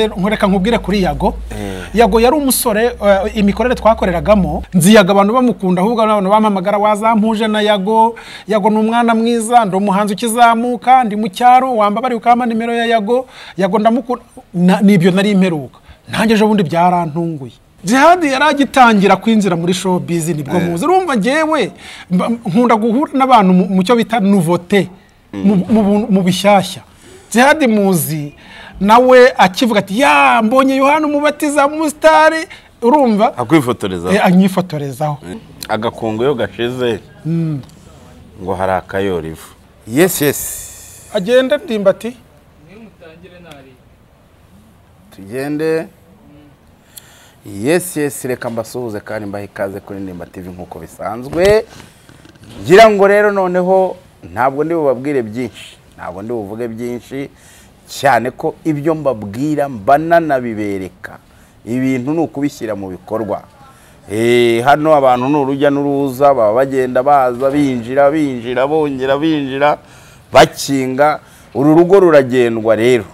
Nkureka nkubwire kuri Yago. Yago yari umusore, imikorere twakoreragamo nziyaga abantu bamukunda, ahubwo abantu bamamagara wazampuje na Yago. Yago ni umwana mwiza, ndi umuhanzi ukizamuka, ndi mu cyaro, wamba bari ukama nimero ya Yago. Yago ndamukunda, nibyo nari imperuka. Nanjye ejo bundi byarantunguye. Djihad yaragitangira kwinjira muri showbiz nibwo muzi. Urumva njyewe nkunda guhura n'abantu mu cyo bita nouveauté, mu bishyashya. Djihad muzi nawe akivuga ati ya mbonye Yohana Umubatiza umusitari, urumva akwifotorezaho, anyifotorezaho. Agakungu yo gashize ngo hari akayora ivu. Yes yes, agenda Ndimbati tugende. Yes yes, reka mbasuhuze kandi mbahe ikaze kuri Ndimba TV nkuko bisanzwe. Ngira ngo rero noneho ntabwo ndi bubabwire byinshi, ntabwo ndi buvuge byinshi cyane ko ibyo mbabwira mbananabibereka. Ibintu ni ukubishyira mu bikorwa. Hano abantu ni urujya n'uruza, baba bagenda baza binjira binjira bongera binjira bakinga. Uru rugo ruragendwa rero.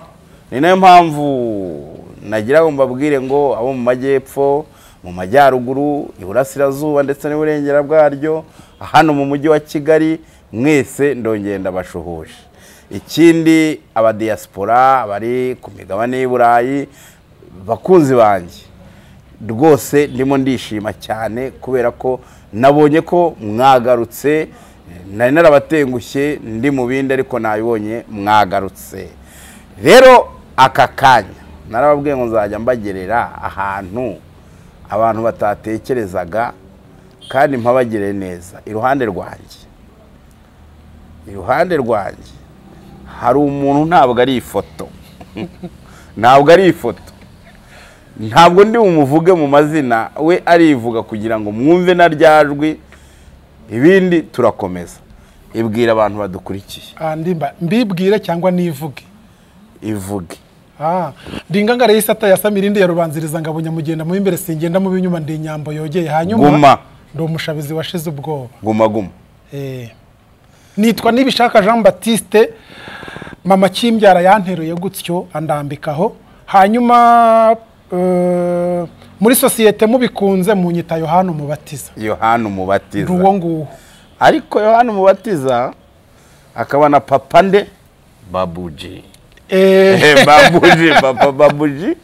Ni nayo mpamvu nagira ngo mbabwire ngo abo mu majyepfo, mu majyaruguru, iburasirazuba ndetse n'uburengera bwaryo, hano mu mujyi wa Kigali, mwese ndongenda bashuhuje. Ikindi aba diaspora bari ku migabane y'i Burayi, bakunzi banjye rwose ndimo ndishima cyane kubera ko nabonye ko mwagarutse. Nari narabatengushye ndi mu bindi ariko nabibonye mwagarutse. Rero aka kanya narababwiye ngo nzajya mbagerera ahantu abantu batatekerezaga kandi mpabagere neza. Iruhande rwanjye, iruhande rwanjye hari umuntu, ntabwo ari ifoto, ntabwo ari ifoto, ntabwo ndi bumuvuge mu mazina, we arivuga kugira ngo mwumve na ryajwi, ibindi turakomeza. Ibwira abantu badukurikiye. Ndimba mbibwire cyangwa nivuge? Ivuge. Ndingangare y'isata ya Samirindi ya Rubanziriza ngabo nyamugenda mu imbere singenda mu binyuma, ndi inyambo yogeye. Hanyuma guma, ndi umushabizi washize ubwoba. Guma guma. Nitwa Nibishaka Jean Baptiste, mama kimbyara yanteruye gutyo andambikaho. Hanyuma muri societe mubikunze munyita Yohana Umubatiza. Yohana Umubatiza uwo nguwo. Ariko Yohana Umubatiza akaba na papa nde? Babuji. Babuji, papa Babuji.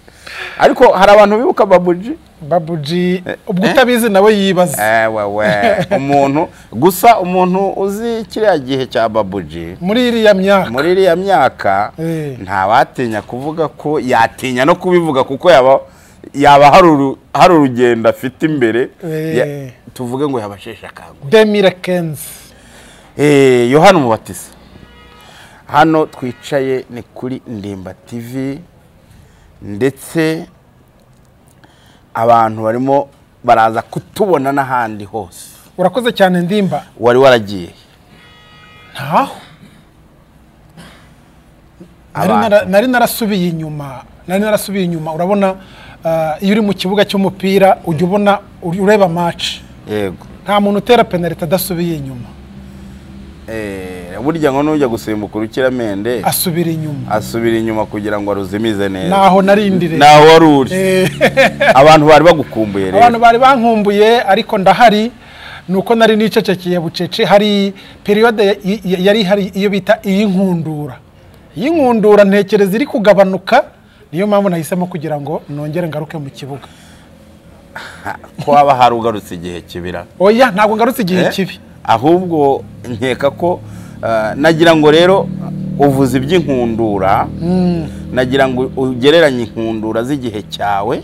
Ariko hari abantu bibuka Babuji? Babuji ubwo utabizi nawe yibaza. Wewe umuntu gusa, umuntu uzi kiriya gihe cya Babuji muri iriya myaka, muri iriya myaka ntawatinya kuvuga ko yatinya no kubivuga kuko yaba hari urugendo afite imbere. Tuvuge ngo yabasheshe akanguhe. 2015. Yohana Umubatiza. Hano twicaye ni kuri Ndimba TV, ndetse abantu barimo baraza kutubona n'ahandi hose. Urakoze cyane Ndimba. Wari waragiye? Ntaho. Nari narasubiye inyuma, nari narasubiye inyuma. Urabona iyo uri mu kibuga cy'umupira ujya ubona ureba match. Yego. Nta muntu utera penalty adasubiye inyuma. Burya ngo nujya gusimbuka urukiramende asubira inyuma, asubira inyuma kugira ngo aruzimize neza. Naho narindire, naho wari uri. Abantu bari bagukumbuye rero. Abantu bari bankumbuye ariko ndahari, nuko nari nicecekeye bucece. Hari periode yari hari iyo bita iyinkundura. Iyinkundura ntekereza iri kugabanuka, niyo mpamvu nahisemo kugira ngo nongere ngaruke mu kibuga. Ko haba harugarutse igihe kibira? Oya, ntabwo ngarutse igihe kibi. Ahubwo nkeka ko nagira ngo rero uvuze iby'inkundura, nagira ngo ugereranye inkundura z'igihe cyawe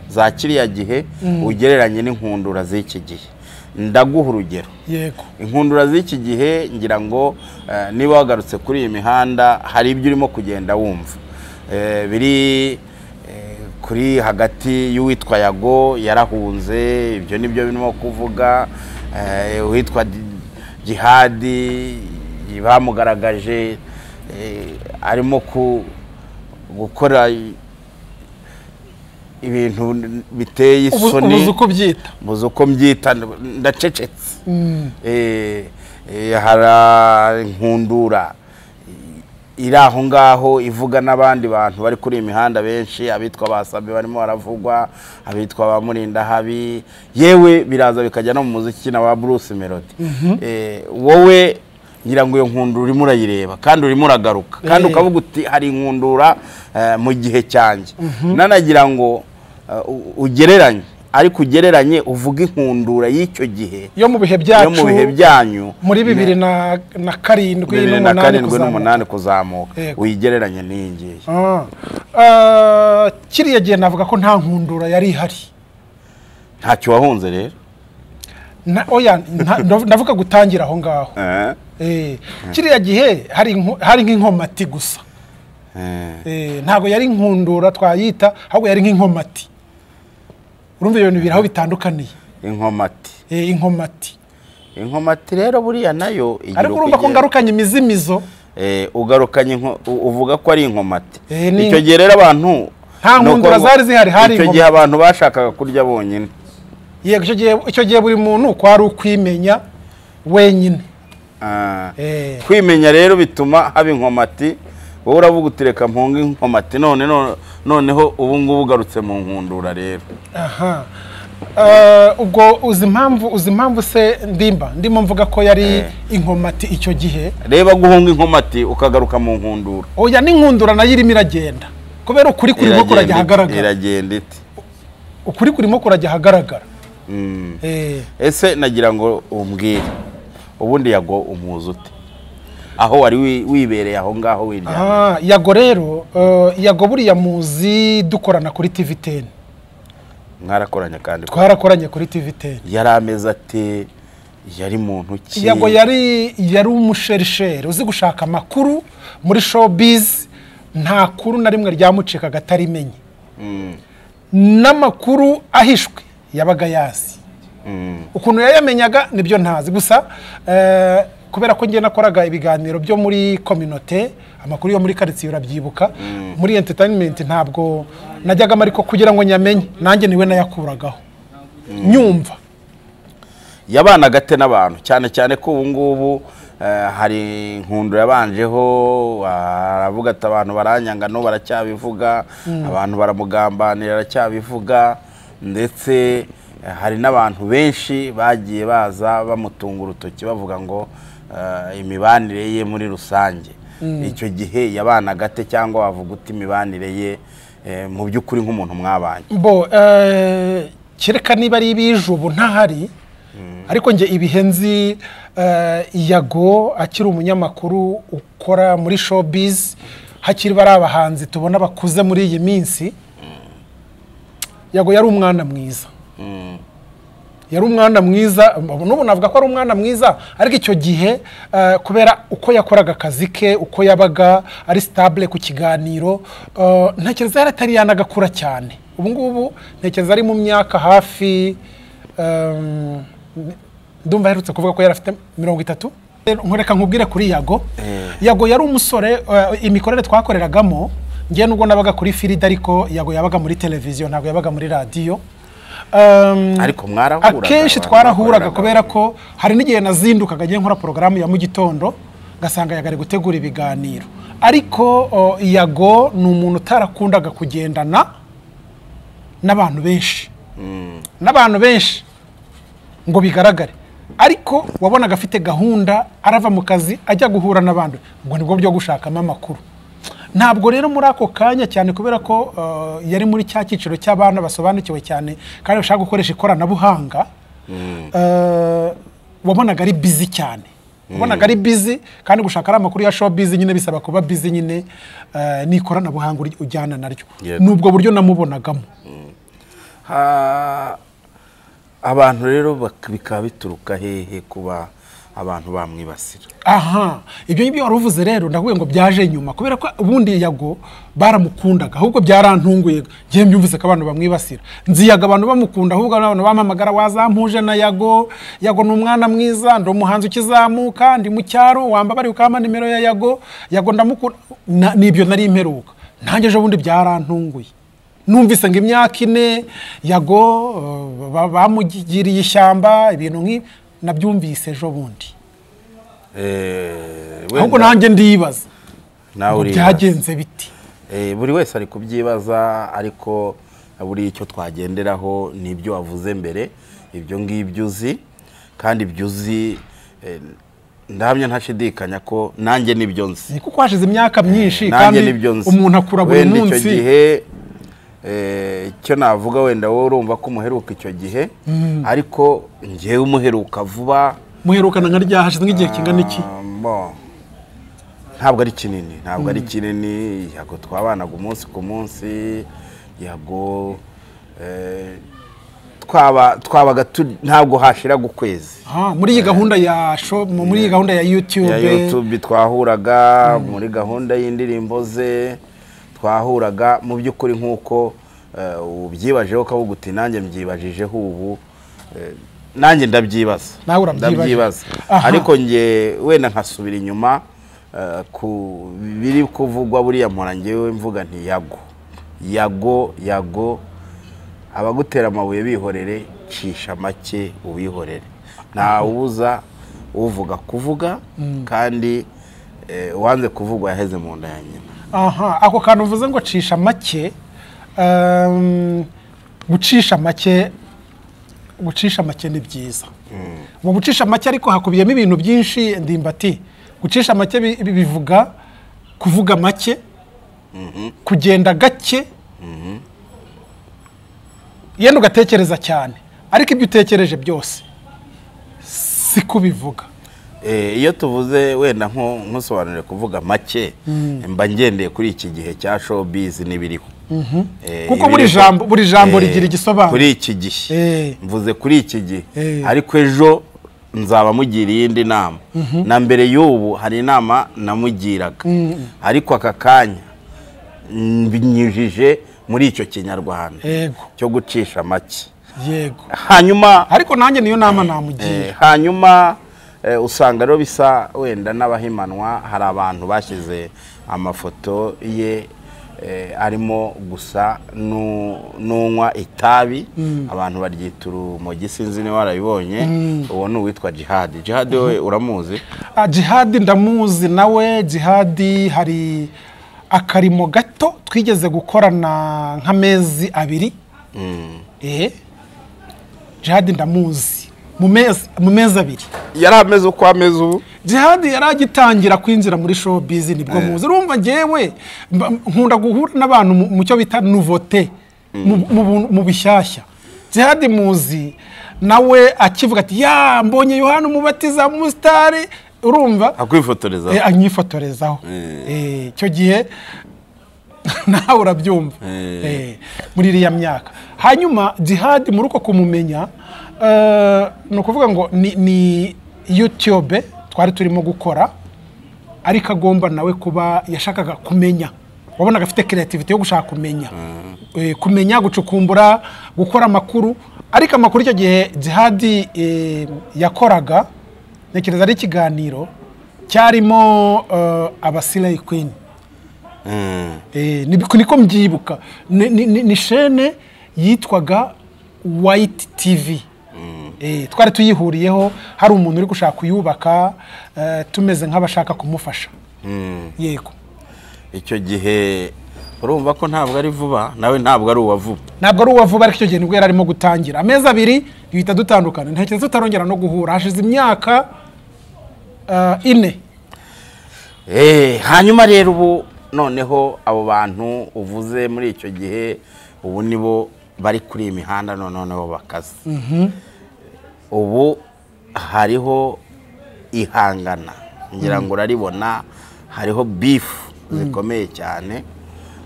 za kiriya gihe, ugereranye n'inkundura z'iki gihe. Ndaguha urugero. Yego. Inkundura z'iki gihe ngira ngo niba wagarutse kuri iyi mihanda hari ibyo urimo kugenda wumva biri kuri hagati y'uwitwa Yago yarahunze, ibyo nibyo birimo kuvuga. Uwitwa Djihad bamugaragaje arimo gukora ibintu biteye isoni. Ubuze uko byita, ubuze uko mbyita, ndacecetse. Hari inkundura Iri aho ngaho ivuga n'abandi bantu bari kuri iyi mihanda benshi, abitwa basabe barimo baravugwa, abitwa ba Murindahabi, yewe biraza bikajya no mu muziki na ba Bruce Melody. Wowe ngira ngo iyo nkundura urimo urayireba kandi urimo uragaruka kandi ukavuga uti hari inkundura mu gihe cyanjye. Nanagira ngo ugereranye, ariko ugereranye uvuga inkundura y'icyo gihe yo mu bihe byacu, yo mu bihe byanyu muri 2007 2008 kuzamuka, uyigereranye n'iyi ngiyi. Kiriya gihe navuga ko nta nkundura yari ihari. Ntacyo wahunze rero? Oya, ndavuga gutangira aho ngaho. Kiriya gihe hari nk'inkomati gusa. Ntabwo yari inkundura twayita, ahubwo yari nk'inkomati. Urumva ibintu bibiri aho bitandukaniye. Inkomati. Inkomati. Inkomati rero buriya nayo igira. Ariko urumva ko ngarukanye imizimizo. Ugarukanye uvuga ko ari inkomati. Icyo gihe rero abantu nta nkundura zari zihari, hari icyo gihe abantu bashakaga kurya bonyine. Yego, icyo gihe buri muntu kwari ukwimenya wenyine. Kwimenya rero bituma haba inkomati. Wowe uravuga uti reka mpunge inkomati, none noneho ubu ngubu ugarutse mu nkundura rero. Aha. Ubwo uzi impamvu se ndimba ndimo mvuga ko yari inkomati icyo gihe? Reba guhunga inkomati ukagaruka mu nkundura. Oya, n'inkundura nayo irimo iragenda kubera ukuri kurimo kurajya ahagaragara. Iragenda ite? Ukuri kurimo kurajya ahagaragara. Ese nagira ngo umbwire ubundi Yago umuzi ute? Aho wari wibereye aho ngaho wiryamye. Yago rero, Yago buriya muzi dukorana kuri TV10. Mwarakoranye kandi? Twarakoranye kuri TV10. Yari ameze ate? Yari muntu ki? Yago yari umusherisheri uzi gushaka amakuru muri showbiz, nta kuru na rimwe ryamucikaga atarimenye. N'amakuru ahishwe yabaga yazi. Ukuntu yayamenyaga nibyo ntazi gusa. Kubera ko ngiye nakoraga ibiganiro byo muri communauté, amakuru yo muri quartier urabyibuka, muri entertainment ntabwo najyaga ariko kugira ngo nyamenye nanjye niwe nayakuragaho. Nyumva yabanaga ate n'abantu, cyane cyane ko ubu ngubu hari inkundura yabanjeho, aravuga ati abantu baranyanga no baracyabivuga, abantu baramugambanira aracyabivuga, ndetse hari n'abantu benshi bagiye baza bamutunga urutoki bavuga ngo imibanire ye muri rusange. Icyo gihe yabanaga ate, cyangwa wavuga uti imibanire ye mu by'ukuri nk'umuntu mwabanye? Bo kereka niba ari ibijubu ntahari, ariko nge ibihe nzi Yago akiri umunyamakuru ukora muri showbiz, hakiri bari abahanzi tubona bakuze muri iyi minsi, Yago yari umwana mwiza. Yari umwana mwiza, n'ubu navuga ko ari umwana mwiza, ariko icyo gihe kubera uko yakoraga akazi ke, uko yabaga ari stable ku kiganiro, ntekereza yari atari yanagakura cyane. Ubu ngubu ntekereza ari mu myaka hafi, ndumva aherutse kuvuga ko yari afite 30. Nkureka nkubwire kuri Yago. Yago yari umusore, imikorere twakoreragamo, ngiye nubwo nabaga kuri Firida, ariko Yago yabaga muri televiziyo, ntabwo yabaga muri radiyo. Ariko mwarahuraga? Akenshi twarahuraga kubera ko hari n'igihe nazindukaga ngiye nkora porogaramu ya mu gitondo ngasanga Yago ari gutegura ibiganiro. Ariko Yago ni umuntu utarakundaga kugendana n'abantu benshi, n'abantu benshi ngo bigaragare, ariko wabonaga afite gahunda, arava mu kazi ajya guhura n'abandi, ngo nibwo byo gushakamo amakuru. Ntabwo rero muri ako kanya cyane kubera ko yari muri cya cyiciro cy'abana basobanukiwe cyane kandi bashaka gukoresha ikoranabuhanga, wabonaga ari busy cyane. Wabonaga ari busy kandi gushaka ari amakuru ya showbiz nyine bisaba kuba busy nyine, n'ikoranabuhanga ujyana naryo. Nubwo buryo namubonagamo. Abantu rero bikaba bituruka hehe kuba abantu bamwibasira? Aha, ibyo ngibyo wari uvuze rero ndavuye ngo byaje nyuma, kubera ko ubundi Yago baramukundaga, ahubwo byarantunguye ngiye mbyumvise ko abantu bamwibasira. Nzi Yago abantu bamukunda, ahubwo abantu bampamagara wazampuje na Yago, Yago ni umwana mwiza, ndi umuhanzi ukizamuka, ndi mu cyaro, wamba bari ukama nimero ya Yago, Yago ndamukunda, nibyo nari imperuka. Nanjye ejo bundi byarantunguye. Numvise ngo imyaka 4 Yago bamugiriye ishyamba, ibintu nk'ibi nabyumvise ejo bundi. Ahubwo nanjye ndibaza. Nawe uribaza. Byagenze biti? Buri wese ari kubyibaza, ariko buri icyo twagenderaho nibyo wavuze mbere, ibyo ngibyo uzi, kandi ibyo uzi ndahamya ntashidikanya ko nanjye nibyo nzi. Ni kuko hashize imyaka myinshi Nanjye kandi nibyo nzi. umuntu akura buri Wenda icyo munsi. gihe icyo navuga, wenda wowe urumva ko umuheruka icyo gihe, ariko njyewe umuheruka vuba. Muherukana nka rya hashize nk'igihe kingana iki? Bon, ntabwo ari kinini, ntabwo ari kinini. Yago twabanaga umunsi ku munsi, Yago twabaga ntabwo hashiraga ukwezi. Muri iyi gahunda ya show, muri iyi gahunda ya YouTube. Ya YouTube twahuraga, muri gahunda y'indirimbo ze twahuraga. Mu by'ukuri nk'uko ubyibajeho ukavuga uti nanjye mbyibajijeho ubu, nanjye ndabyibaza. Nawe urabyibaje. Ndabyibaza. Ariko nge wenda nkasubira inyuma ku biri kuvugwa, buriya mpora ngewe mvuga nti Yago, Yago, Yago, abagutera amabuye bihorere, cisha make ubihorere, ntawubuza uvuga kuvuga, kandi uwanze kuvugwa yaheze mu nda ya nyina. Aha, ako kantu uvuze ngo cisha make, gucisha make, gucisha make ni byiza. Mu gucisha make ariko hakubiyemo ibintu byinshi, Ndimbati. Gucisha make bivuga kuvuga make, kugenda gake, yenda ugatekereza cyane, ariko ibyo utekereje byose si kubivuga. Iyo tuvuze wenda nkusobanurire kuvuga make, mba ngendeye kuri iki gihe cya showbiz n'ibiriho. Kuko buri Ibiriho, jambo, buri jambo rigira igisobanuro. Kuri iki gihe. Mvuze kuri iki gihe. Ariko ejo nzaba mugira iyindi nama. Na mbere y'ubu hari inama namugiraga. Ariko aka kanya mbinyujije muri icyo kinyarwanda cyo gucisha make. Hanyuma Ariko nanjye niyo nama namugira. Hanyuma usanga rero bisa wenda n'abahimanwa, hari abantu bashyize amafoto ye arimo gusa n'unywa itabi, abantu baryita urumogi, sinzi niba warabibonye. Uwo ni uwitwa Jihad. Jihad we uramuzi? Jihad ndamuzi nawe. Jihad hari akarimo gato twigeze gukorana nk'amezi 2. Jihad ndamuzi mu mezi 2. Yari ameze uko ameze ubu? Jihad yari agitangira kwinjira muri showbiz nibwo muzi. Urumva njyewe nkunda guhura n'abantu mu cyo bita nouveauté, mu bishyashya. Jihad muzi nawe akivuga ati ya mbonye Yohana Umubatiza umusitari, urumva akwifotorezaho. Anyifotorezaho. Icyo gihe nawe urabyumva. Muri iriya myaka. Hanyuma Jihad muri uko kumumenya, ni ukuvuga ngo ni YouTube twari turimo gukora, ariko agomba nawe kuba yashakaga kumenya, wabonaga afite creativity yo gushaka kumenya. Kumenya, gucukumbura, gukora amakuru. Ariko amakuru icyo gihe Jihad yakoraga, ntekereza ari ikiganiro cyarimo abasileyi Queen. Niko mbyibuka. Ni chaîne yitwaga White TV. Twari tuyihuriyeho, hari umuntu uri gushaka kuyubaka, tumeze nk'abashaka kumufasha. Yego. Icyo gihe urumva ko ntabwo ari vuba, nawe ntabwo ari uwa vuba. Ntabwo ari uwa vuba, ariko icyo gihe nibwo yari arimo gutangira. Amezi 2 duhita dutandukana, ntekereza tutarongera no guhura, hashize imyaka 4. Hanyuma rero ubu noneho abo bantu uvuze muri icyo gihe ubu nibo bari kuri iyi mihanda noneho bakaze. Ubu hariho ihangana, ngira ngo uraribona, hariho beef zikomeye cyane.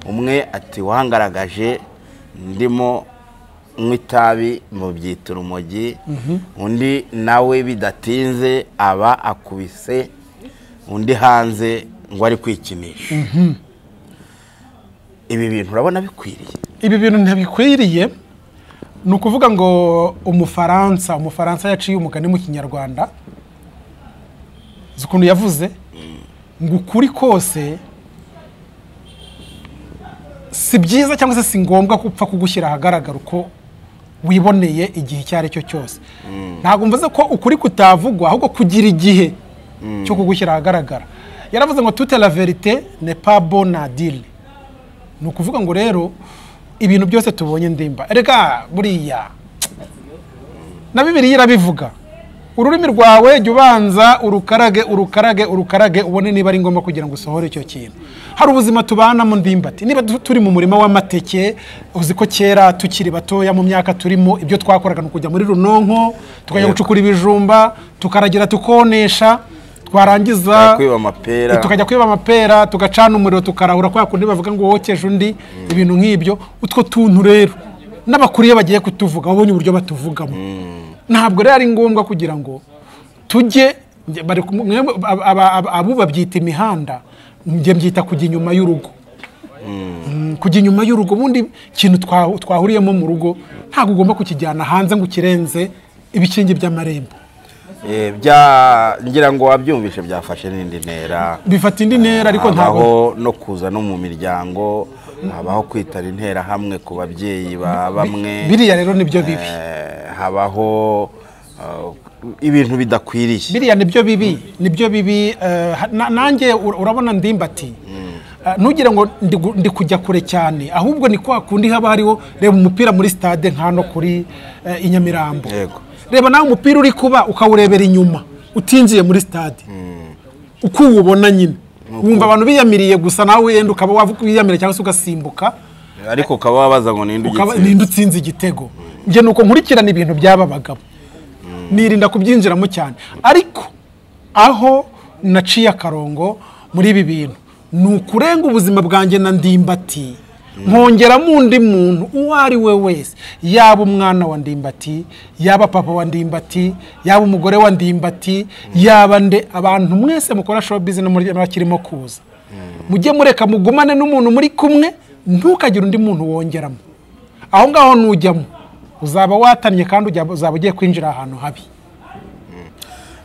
Umwe ati wangaragaje ndimo nywa itabi mu byita urumogi, undi nawe bidatinze aba akubise undi hanze ngo ari kwikinisha. Ibi bintu urabona bikwiriye? Ibi bintu ntibikwiriye. Ni ukuvuga ngo Umufaransa yaciye umugani mu Kinyarwanda, uzi ukuntu yavuze ngo ukuri kose si byiza cyangwa se si ngombwa gupfa kugushyira ahagaragara uko wiboneye igihe icyo ari cyo cyose. Ntabwo mvuze ko ukuri kutavugwa, ahubwo kugira igihe cyo kugushyira ahagaragara. Yaravuze ngo toute la vérité n'est pas bonne à dire. Ni ukuvuga ngo rero ibintu byose tubonye Ndimba, erega buriya na Bibiliya irabivuga, ururimi rwawe jya ubanza urukarage urukarage urukarage ubone niba ari ngombwa kugira ngo usohore icyo kintu. Hari ubuzima tubanamo Ndimbati, niba turi mu murima w'amateke, uzi ko kera tukiri batoya mu myaka turimo ibyo twakoraga ni ukujya muri runonko, tukajya gucukura ibijumba, tukaragira tukonesha, twarangiza tukajya kwiba amapera, tugacana umuriro, tukarahura kwa kundi bavuga ngo wokeje undi, ibintu nk'ibyo. Utwo tuntu rero n'abakuriye bagiye kutuvuga babonye uburyo batuvugamo. Ntabwo rero ari ngombwa kugira ngo tujye abo babyita imihanda, njye mbyita kujya inyuma y'urugo. Kujya inyuma y'urugo, ubundi ikintu twahuriyemo mu rugo ntabwo ugomba kukijyana hanze ngo ukirenze ibikingi by'amarembo. Ngira ngo wabyumvishe, byafashe n'indi ntera, bifata indi ntera, ariko ntabwo no kuza no mu miryango habaho kwitara intera hamwe ku babyeyi ba bamwe, biriya rero nibyo bibi, habaho ibintu bidakwiriye, biriya nibyo bibi, nibyo bibi. Nanjye urabona Ndimbati, ntugire ngo ndi kujya kure cyane, ahubwo ni kwa kundi haba hariho, reba umupira muri stade nkano kuri i Nyamirambo, reba nawe umupira uri kuba ukawurebera inyuma utinjiye muri stade, uko uwubona nyine wumva abantu biyamiriye gusa, nawe wenda ukaba wiyamira cyangwa se ugasimbuka, ariko ukaba wabaza ngo ninde utsinze igitego. Njye nuko nkurikirana ibintu by'aba bagabo, nirinda kubyinjiramo cyane, ariko aho naciye akarongo muri ibi bintu ni ukurenga ubuzima bwanjye na Ndimbati, nkongeramo undi muntu uwo ari we wese, yaba umwana wa Ndimbati, yaba papa wa Ndimbati, yaba umugore wa Ndimbati, yaba nde, abantu mwese mukora showbiz no muri bakirimo kuza, mujye mureka mugumane n'umuntu muri kumwe, ntukagire undi muntu wongeramo. Aho ngaho nujyamo uzaba watannye kandi uzaba ugiye kwinjira ahantu habi.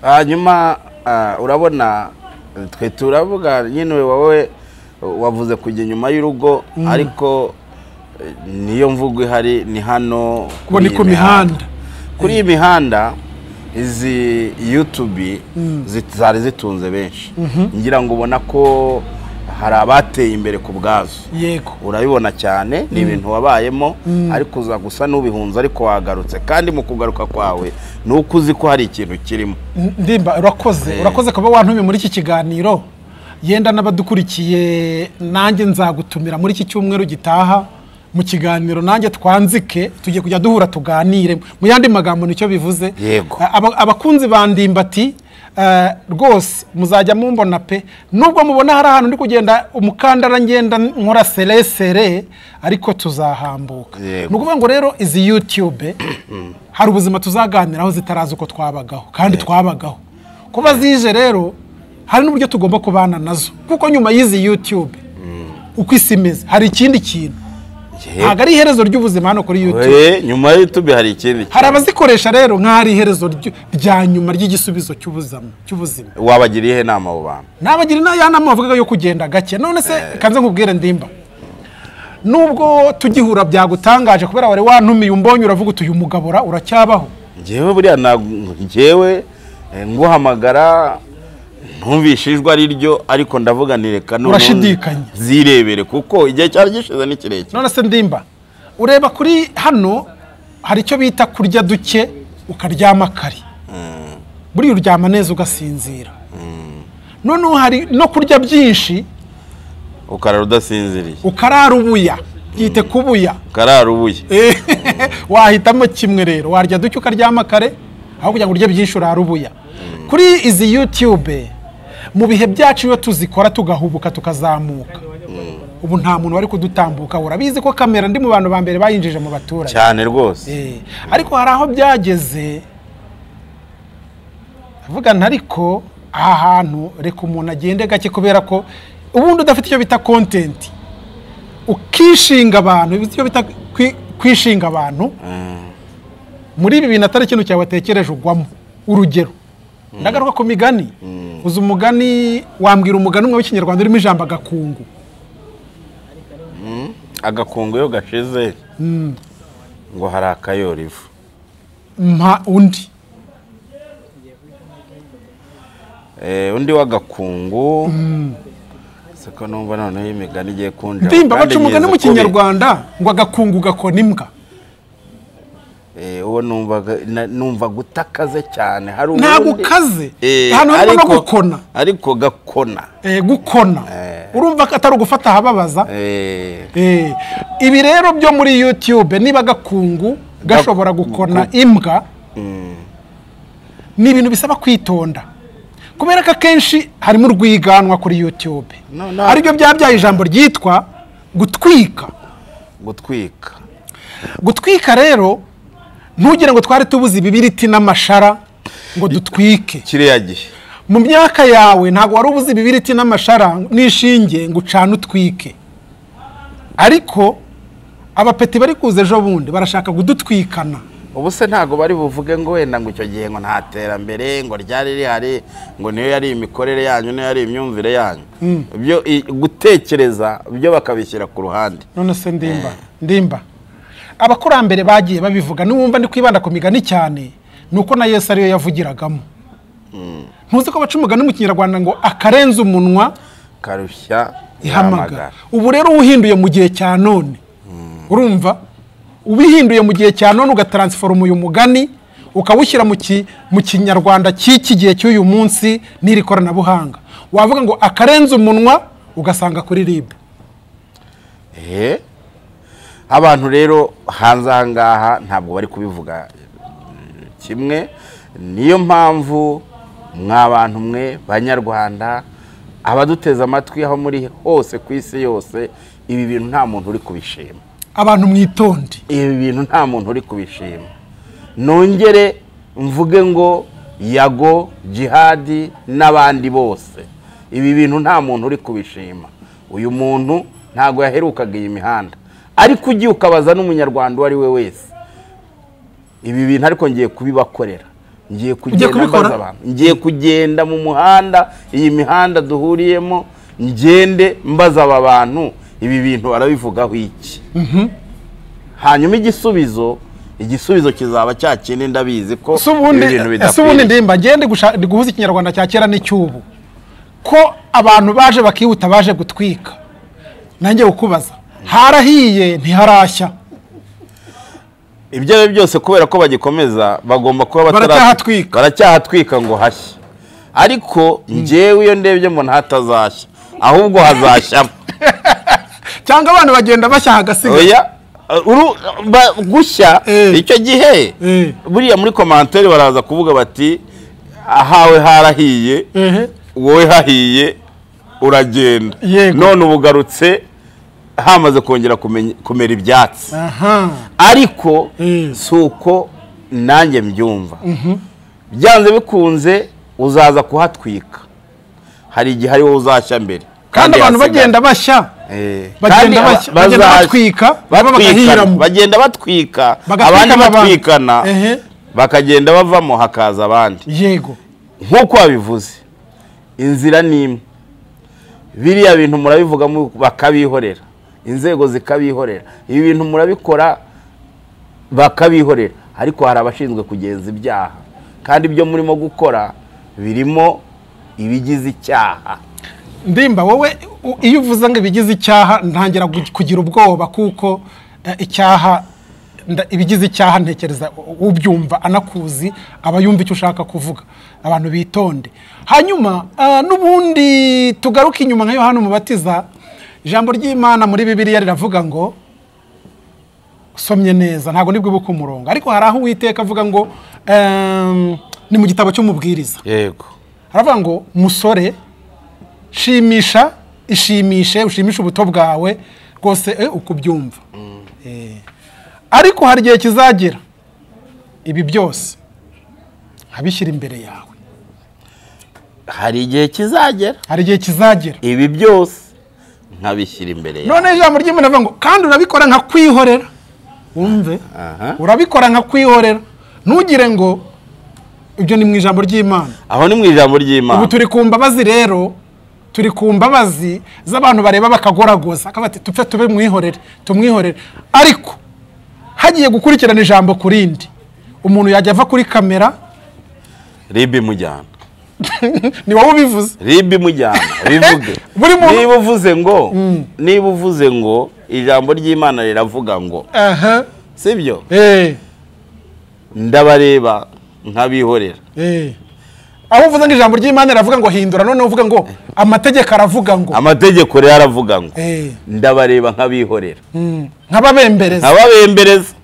Hanyuma urabona twe turavuga nyine wowe wavuze kujya inyuma y'urugo, ariko niyo mvugo ihari ni hano ku mihanda. Kuri iyi mihanda izi YouTube zari zitunze benshi, ngira ngo ubona ko hari abateye imbere ku bwazo. Yego, urabibona cyane, ni ibintu wabayemo, ariko uza gusa n'ubihunza, ariko wagarutse, kandi mu kugaruka kwawe nuko uzi ko hari ikintu kirimo. Ndimba urakoze, urakoze kuba wantumye muri iki kiganiro. Yenda n'abadukurikiye nanjye nzagutumira muri iki cyumweru gitaha mu kiganiro, nanjye twanzike, tugiye kujya duhura tuganire. Mu yandi magambo nicyo bivuze. Abakunzi ba Ndimbati rwose muzajya mumbona pe, nubwo mubona hari ahantu ndi kugenda umukandara ngenda nkora seresere, ariko tuzahambuka. Ni ukuvuga ngo rero izi YouTube hari ubuzima tuzaganiraho zitarazi uko twabagaho, kandi twabagaho. Kuba zije rero hari n'uburyo tugomba kubana nazo, kuko nyuma y'izi YouTube uko isi imeze hari ikindi kintu. Ntabwo ari iherezo ry'ubuzima hano kuri YouTube. Nyuma ya YouTube hari ikindi. Hari abazikoresha rero nk'aho ari iherezo rya nyuma ry'igisubizo cy'ubuzima. Wabagira iyihe nama abo bantu? Nabagira inama bavuga yo kugenda gake. None se kanze nkubwire Ndimba, nubwo tugihura byagutangaje kubera wari wantumiye umbonye uravuga uti uyu mugabora uracyabaho. Njyewe buriya njyewe nguhamagara ntumvishijwe ari ryo, ariko ndavuga nireka none urashidikanya zirebere kuko igihe cyari gishize ni kirekire. None se Ndimba, ureba kuri hano hari icyo bita kurya duke ukaryama kare, buriya uryama neza ugasinzira. None hari no kurya byinshi ukarara udasinziriye, ukarara ubuya, byite kubuya, ukarara ubuya. Wahitamo kimwe rero, warya duke ukaryama kare aho kugira ngo urye byinshi urara ubuya. Kuri izi YouTube mu bihe byacu iyo tuzikora tugahubuka tukazamuka, ubu nta muntu wari kudutambuka. Urabizi ko kamera ndi mu bantu ba mbere bayinjije mu baturage cyane rwose. Ariko hari aho byageze avuga ariko aha hantu reka umuntu agende gake, kubera ko ubundi udafite icyo bita content ukishinga abantu, icyo bita kwishinga abantu muri ibi bintu atari ikintu cyabatekereje ugwamo. Urugero ndagaruka ku migani, uzi umugani wambwira umugani umwe w'ikinyarwanda urimo ijambo agakungu? Agakungu iyo gashize ngo hari akayora ivu. Mpa undi. Undi w'agakungu siko numva noneho imigani igiye kunja. Ndimba, baca umugani mu Kinyarwanda ngo agakungu gakona imbwa. Uwo numva gutakaze cyane. Hari ntabwo ukaze hano harimo no gukona, ariko gakona gukona urumva ko atari ugufata ahababaza. Ibi rero byo muri YouTube, niba agakungu gashobora gukona imbwa, ni ibintu bisaba kwitonda, kubera ko akenshi harimo urwiganwa kuri YouTube, aribyo byabyaye ijambo ryitwa gutwika. Gutwika, gutwika rero ntugire ngo twari tubuze ibibiriti n'amashara ngo dutwike. Kiriya gihe mu myaka yawe ntabwo wari ubuze ibibiriti n'amashara n'ishinge ngo ucane utwike, ariko abapeti bari kuza ejo bundi barashaka kudutwikana. Ubu se ntago bari buvuge ngo wenda ngo icyo gihe ngo nta terambere ngo ryari rihari, ngo niyo yari imikorere yanyu, niyo yari imyumvire yanyu, ibyo gutekereza byo bakabishyira ku ruhande. None se ndimba abakurambere bagiye babivuga, niwumva ndi kwibanda ku migani cyane nuko na Yesu ariyo yavugiragamo. Ntuzi ko baca umugani mu Kinyarwanda ngo akarenza umunwa karushya ihamagara. Ubu rero uhinduye mu gihe cya none, urumva ubihinduye mu gihe cya none ugatransforma uyu mugani ukawushyira mu Kinyarwanda cy'iki gihe cy'uyu munsi n'iri koranabuhanga, wavuga ngo akarenza umunwa ugasanga kuri RIB. Abantu rero hanze aha ngaha ntabwo bari kubivuga kimwe, niyo mpamvu mwa bantu mwe Banyarwanda abaduteze amatwi aho muri hose ku isi yose, ibi bintu nta muntu uri kubishima. Abantu mwitonde, ibi bintu nta muntu uri kubishima. Nongere mvuge ngo Yago, Jihadi n'abandi bose, ibi bintu nta muntu uri kubishima. Uyu muntu ntago yaherukaga iyi mihanda, ariko ugiye ukabaza n'umunyarwanda uwo ari we wese ibi bintu, ariko ngiye kubibakorera, ngiye kugenda mbaza abantu, ngiye kugenda mu muhanda, iyi mihanda duhuriyemo, ngende mbaza aba bantu ibi bintu barabivugaho iki. Hanyuma igisubizo kizaba cya kindi, ndabizi ko ibi bintu bidakwiye. Ubundi ndimba ngende guhuza Ikinyarwanda cya kera n'icyubu, ko abantu baje bakihuta baje gutwika, nanjye ukubaza harahiye ntiharashya. Ibyo byose kubera ko bagikomeza bagomba kuba baracyahatwika ngo hashye, ariko njyewe iyo ndebye mbona hatazashya, ahubwo hazashya. Cyangwa abantu bagenda bashya hagasiga. Oya, gushya icyo gihe buriya muri commentaire baraza kuvuga bati ahawe harahiye, wowe hahiye uragenda, none ubugarutse hamaze kongera kumera ibyatsi. Ariko suko nanjye mbyumva, byanze bikunze uzaza kuhatwika, hari igihe ari wowe uzashya mbere, kandi abantu bagenda bashya, bagenda batwika, bagenda batwika, abandi batwikana, bakagenda bavamo hakaza abandi. Yego, nkuko wabivuze inzira ni imwe, biriya bintu murabivuga bakabihorera, inzego zikabihorera, ibi bintu murabikora bakabihorera, ariko hari abashinzwe kugenza ibyaha, kandi ibyo murimo gukora birimo ibigize icyaha. Ndimba, wowe iyo uvuze ngo ibigize icyaha ntangira kugira ubwoba, kuko icyaha ibigize icyaha ntekereza ubyumva anakuzi aba yumva icyo ushaka kuvuga. Abantu bitonde. Hanyuma n'ubundi tugaruke inyuma nka Yohana Umubatiza, ijambo ry'Imana muri Bibiliya riravuga ngo, usomye neza ntabwo nibwo buka umurongo, ariko hari aho Uwiteka avuga ngo ni mu gitabo cy'umubwiriza. Yego, haravuga ngo musore shimisha, ishimishe, ushimishe ubuto bwawe rwose ukubyumva. Ariko hari igihe kizagera ibi byose abishyira imbere yawe. Hari igihe kizagera, hari igihe kizagera ibi byose nkabishyira imbere yawe. None ijambo ry'Imana rivuga ngo kandi urabikora nka kwihorera. Wumve, urabikora nka kwihorera, ntugire ngo ibyo ni mu ijambo ry'Imana. Aho ni mu ijambo ry'Imana. Ubu turi ku mbabazi rero, turi ku mbabazi z'abantu bareba bakagoragoza, akabati tupfe tube mwihorere, tumwihorere. Ariko hagiye gukurikirana ijambo kurindi, umuntu yajya ava kuri kamera ribi mujyana. Ni wowe ubivuze. RIB imujyana bivuge. Niba uvuze ngo, niba uvuze ngo ijambo ry'Imana riravuga ngo, sibyo? Ndabareba nkabihorera. Aho uvuze ngo ijambo ry'Imana riravuga ngo hindura, none uvuga ngo amategeko aravuga ngo. Amategeko rero aravuga ngo ndabareba nkabihorera. Nkababembereza. Nkababembereza.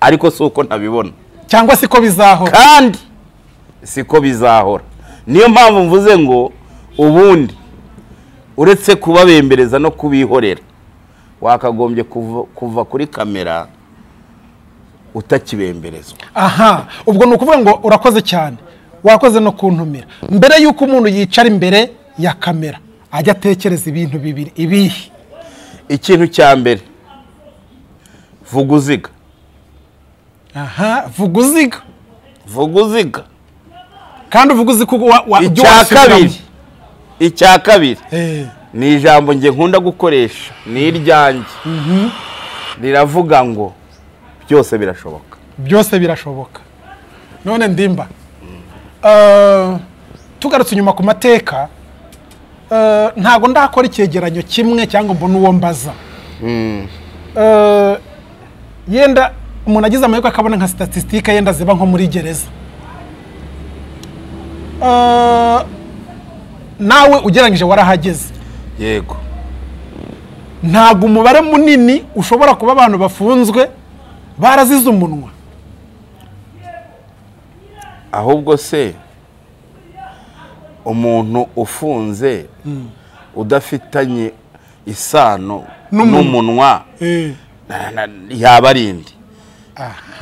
Ariko si uko ntabibona. Cyangwa siko bizahora. Kandi siko bizahora. Niyo mpamvu mvuze ngo ubundi uretse kubabembereza no kubihorera, wakagombye kuva kuri kamera utakibemberezwa. Aha, ubwo ni ukuvuga ngo urakoze cyane. Wakoze no kuntumira. Mbere yuko umuntu yicara imbere ya kamera ajya atekereza ibintu bibiri ibihe. Ikintu cya mbere, vuga uziga. Aha, vuga uziga. Vuga uziga. Kandi uvuga uzi ko icya kabiri ni ijambo nge nkunda gukoresha, ni iryanjye. Riravuga ngo byose birashoboka. Byose birashoboka. None Ndimba, tugarutse inyuma ku mateka, ntago ndakora icyegeranyo kimwe cyangwa mbona uwo mbaza. Yenda umuntu agize amahirwe akabona nka statistique yenda ziba nko muri gereza. Nawe ugereranyije warahageze. Yego. Ntago umubare munini ushobora kuba abantu bafunzwe barazize umunwa. Ahubwo se umuntu ufunze udafitanye isano n'umunwa yaba ari indi.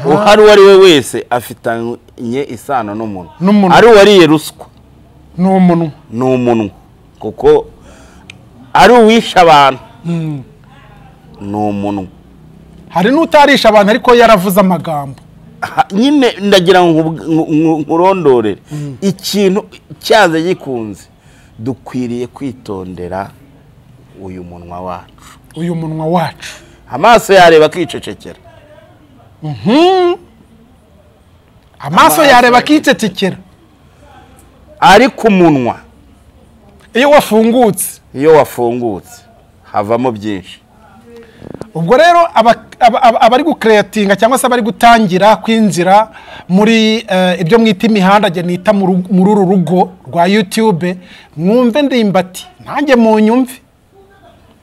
Uhari uwo ari we wese afitanye isano n'umunwa. Ari uwariye ruswa n'umunwa, n'umunwa, kuko ari uwisha abantu n'umunwa. Hari n'utarisha abantu ariko yaravuze amagambo. Nyine ndagira ngo nkurondorere ikintu cyaze gikunze. Dukwiriye kwitondera uyu munwa wacu. Uyu munwa wacu. Amaso yareba akicecekera. Amaso yareba akicecekera. Ariko umunwa iyo wafungutse, iyo wafungutse havamo byinshi. Ubwo rero abari gucreatinga cyangwa se abari gutangira kwinjira muri ibyo mwita imihanda, jye nita muri uru rugo rwa YouTube, mwumve Ndimbati, nanjye munyumve.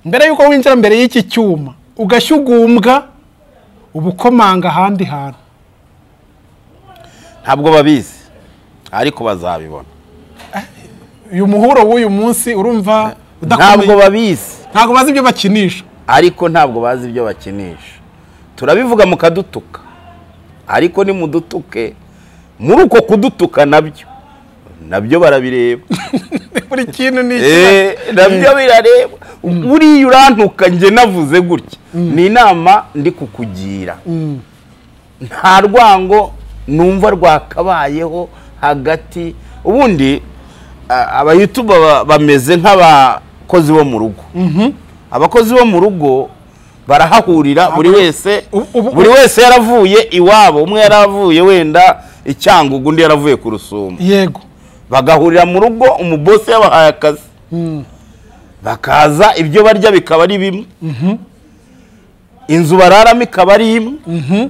Mbere yuko winjira mbere y'iki cyuma ugashyugumbwa ubukomanga ahandi hantu. Ntabwo babizi ariko bazabibona. Uyu muhuro w'uyu munsi urumva udakomeye. Ntabwo babizi. Ntabwo bazi ibyo bakinisha. Ariko ntabwo bazi ibyo bakinisha. Turabivuga mukadutuka, ariko ni mudutuke, muri uko kudutuka nabyo barabireba. Buri kintu ni nabyo birareba. Buriya urantuka nge navuze gutya, ni inama ndi kukugira. Nta rwango numva rwakabayeho hagati. Ubundi aba YouTube bameze nk'abakozi bo mu rugo. Abakozi bo mu rugo barahahurira, buri wese yaravuye iwabo, umwe yaravuye wenda Icyangugu, undi yaravuye ku Rusumo. Yego. Bagahurira mu rugo, umubosi yabahaye akazi. Bakaza ibyo barya bikaba ari bimwe. Inzu bararamo ikaba ari imwe.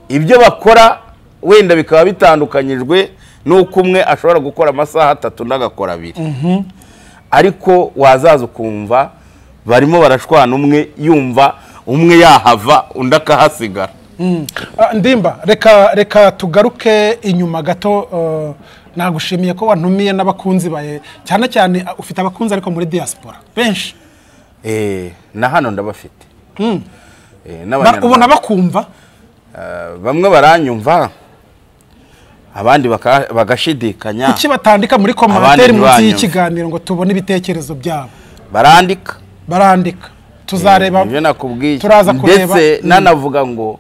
Ibyo bakora wenda bikaba bitandukanyijwe nuko umwe ashobora gukora amasaha 3 undi agakora 2. Ariko wazaza ukumva barimo barashwana, umwe yumva umwe yahava undi akahasigara. Ndimba, reka tugaruke inyuma gato. Nagushimiye ko wantumiye n'abakunzi baye, cyane cyane ufite abakunzi ariko muri diaspora benshi. Na hano ndabafite. Ubona bakumva? Bamwe baranyumva, abandi bagashidikanya. Kuki batandika muri commentaire munsi y'ikiganiro ngo tubone ibitekerezo byabo? Barandika. Barandika. Tuzareba. Ibyo nakubwiye. Turaza kureba. Ndetse nanavuga ngo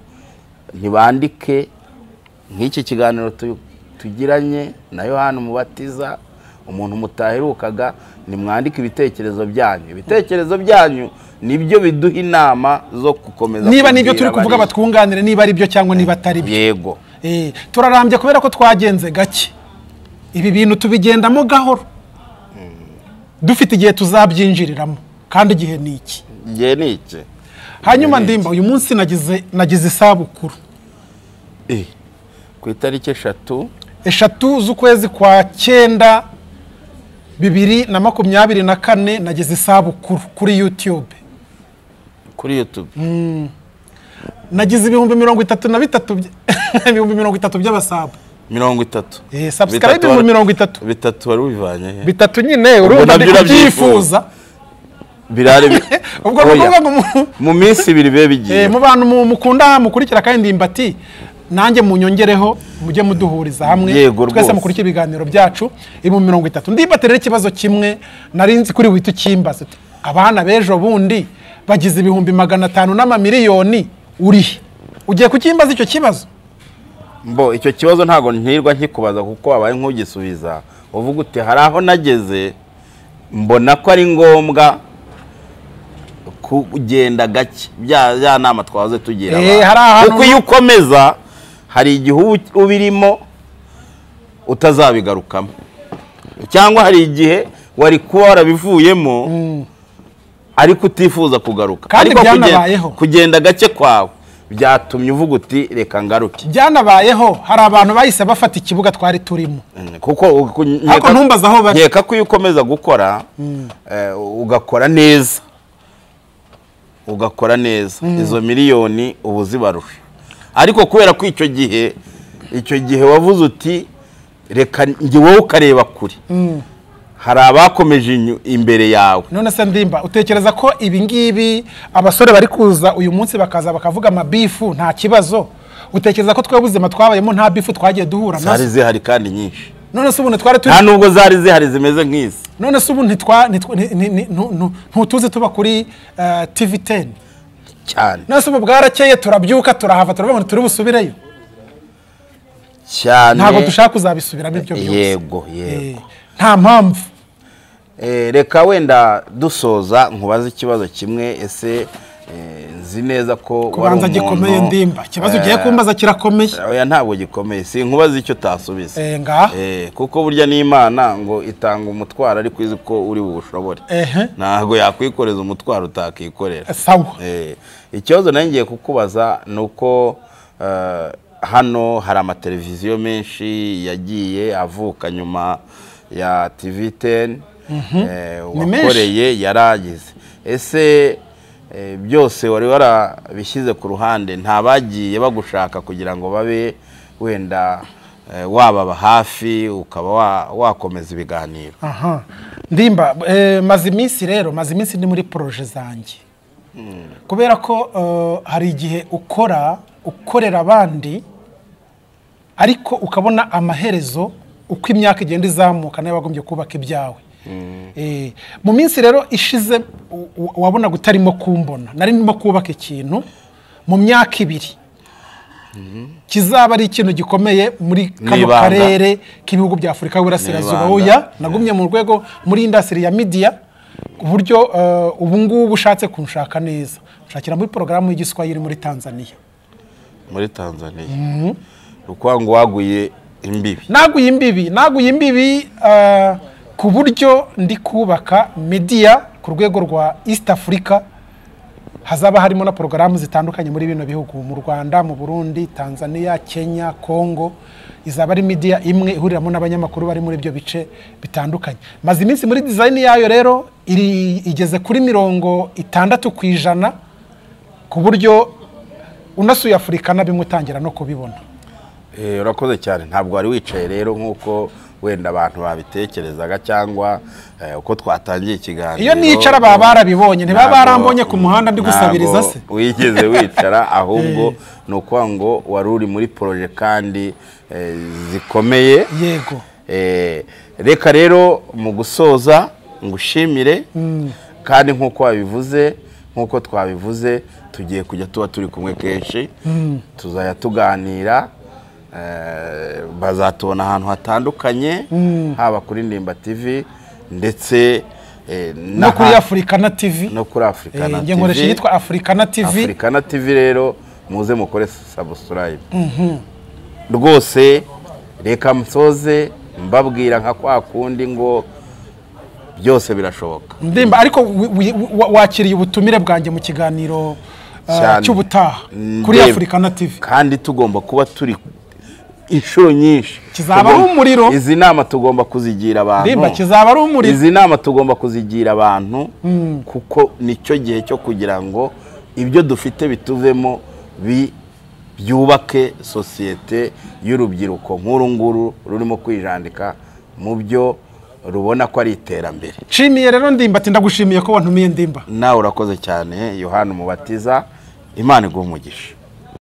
ntibandike nk'iki kiganiro tugiranye na Yohana Umubatiza, umuntu mutaherukaga, nimwandike ibitekerezo byanyu. Ibitekerezo byanyu nibyo biduha inama zo gukomeza. Niba nibyo turi kuvuga batwunganire, niba ari byo cyangwa niba atari byo. Yego. Turarambye kubera ko twagenze gake. Ibi bintu tubigendamo gahoro, dufite igihe tuzabyinjiriramo, kandi igihe ni iki. Igihe ni iki. Hanyuma Ndimba, uyu munsi nagize isabukuru ku itariki 3 z'ukwezi kwa 9 2024, nagize isabukuru kuri YouTube. Kuri YouTube nagize 33,000 30,000 by'abasabu. 30. Subscribe 30. Bitatu wari ubivanye he? Bitatu nyine urumva ndi kubyifuza. Birare ubwo nukuvuga ngo mu minsi ibiri be bigiye. Mu bantu mukunda mukurikira kandi Ndimbati, nanjye munyongereho mujye muduhuriza hamwe twese mukurikira ibiganiro byacu 30,000. Ndimbati rero ikibazo kimwe nari nzi kuri witu kimbaza, abana bejo bundi bagize 500,000 n'amamiliyoni, uri ugiye kukimbaza icyo kibazo? Mbo icyo kibazo ntago ntirwa nkikubaza kuko wabaye nk'ugisubiza uvuga uti hari aho nageze mbona ko ari ngombwa kugenda gake, bya nama twahoze tugira abantu, kuko iyo ukomeza hari igihe ubirimo utazabigarukamo, cyangwa hari igihe wari kuba warabivuyemo ariko utifuza kugaruka. Ariko kugenda gake kwawe byatumye uvuga uti reka ngaruke. Byanabayeho, hari abantu bahise bafata ikibuga twari turimo, kuko ariko ntumbaza aho bari. Nkeka ko iyo ukomeza gukora ugakora neza, ugakora neza izo miliyoni ubu zibarusha. Ariko kubera ko icyo gihe wavuze uti reka njye wowe ukareba kure, hari abakomeje imbere yawe. None se Ndimba, utekereza ko ibi ngibi abasore bari kuza uyu munsi bakaza bakavuga amabifu nta kibazo, utekereza ko twe buzima twabayemo nta bifu twagiye duhura nazo? Zari zihari kandi nyinshi. None se ubu twari turi nta nubwo zari zihari zimeze nk'izi. None se ubu ntutuzi tuba kuri TV10 cyane. None se ubu bwarakeye turabyuka turahava turavuga ngo turi busubireyo cyane, ntabwo dushaka kuzabisubiramo ibyo byose. Yego yego, nta mpamvu. Reka wenda dusoza nkubaze ikibazo kimwe. Ese nzi neza ko kubanza gikomeye Ndimba, ikibazo ugiye kumbaza kirakomeye. Oya ntabwo gikomeye, si nkubaze icyo utasubiza. Kuko burya n'Imana ngo itanga umutwaro ariko izi ko uri buwushobore, ntabwo yakwikoreza umutwaro utakikorera. Sawa. Ikibazo nari ngiye kukubaza ni uko hano hari amateleviziyo menshi yagiye avuka nyuma ya TV10 wakoreye yaragize. Ese byose wari warabishyize ku ruhande, nta bagiye bagushaka kugira ngo babe wenda wababa hafi ukaba wakomeza ibiganiro? Aha Ndimba, maze iminsi rero, maze iminsi ndi muri projet zanjye, kubera ko hari igihe ukorera abandi ariko ukabona amaherezo uko imyaka igenda izamuka nawe wagombye kubaka ibyawe. Mu minsi rero ishize wabonaga utarimo kumbona, nari ndimo kubaka ikintu mu myaka 2 kizaba ari ikintu gikomeye muri kano karere k'ibihugu bya Afurika y'Uburasirazuba. Oya, nagumye mu rwego muri industry ya media, ku buryo ubu ngubu ushatse kunshaka neza nshakira muri porogaramu y'igiswahili muri Tanzania. Muri Tanzania ukwa ngo waguye imbibi? Naguye imbibi ku buryo ndi kubaka media ku rwego rwa East Africa, hazaba harimo na porogaramu zitandukanye muri bino bihugu, mu Rwanda, mu Burundi, Tanzania, Kenya, Congo. Izaba ari media imwe ihuriramo n'abanyamakuru bari muri ibyo bice bitandukanye. Maze iminsi muri design yayo rero igeze kuri 60%, ku buryo unasuye Afurika na bimwe utangira no kubibona. Urakoze cyane. Ntabwo wari wicaye rero nkuko wenda abantu babitekerezaga cyangwa uko twatangiye ikiganiro. Iyo nicara baba barabibonye, ntibaba barambonye ku muhanda ndi gusabiriza se. Wigeze wicara, ahubwo ni ukuvuga ngo wari uri muri projet kandi zikomeye. Yego. Reka rero mu gusoza ngushimire, kandi nkuko wabivuze, nkuko twabivuze, tugiye kujya tuba turi kumwe kenshi, tuzajya tuganira, bazatubona ahantu hatandukanye, haba kuri Ndimba TV ndetse no kuri Africana TV. No kuri Africana TV. Nkoresha yitwa Africana TV. Africana TV rero muze mukore subscribe. Rwose reka msoze Mbabwira nka kwa kundi ngo byose birashoboka. Ndimba, ariko wakiriye ubutumire bwanjye mu kiganiro cy'ubutaha kuri Africana TV. Kandi tugomba kuba turi inshuro nyinshi. Kizaba ari umuriro. Izi nama tugomba kuzigira abantu. Ndimba, kizaba ari umuriro. Izi nama tugomba kuzigira abantu kuko nicyo gihe cyo kugira ngo ibyo dufite bituvemo byubake sosiyete y'urubyiruko nk'uru nguru rurimo kwijandika mu byo rubona ko ari iterambere. Nshimiye rero Ndimba, ati ndagushimiye ko wantumiye Ndimba. Nawe urakoze cyane Yohana Umubatiza, Imana iguhe umugisha.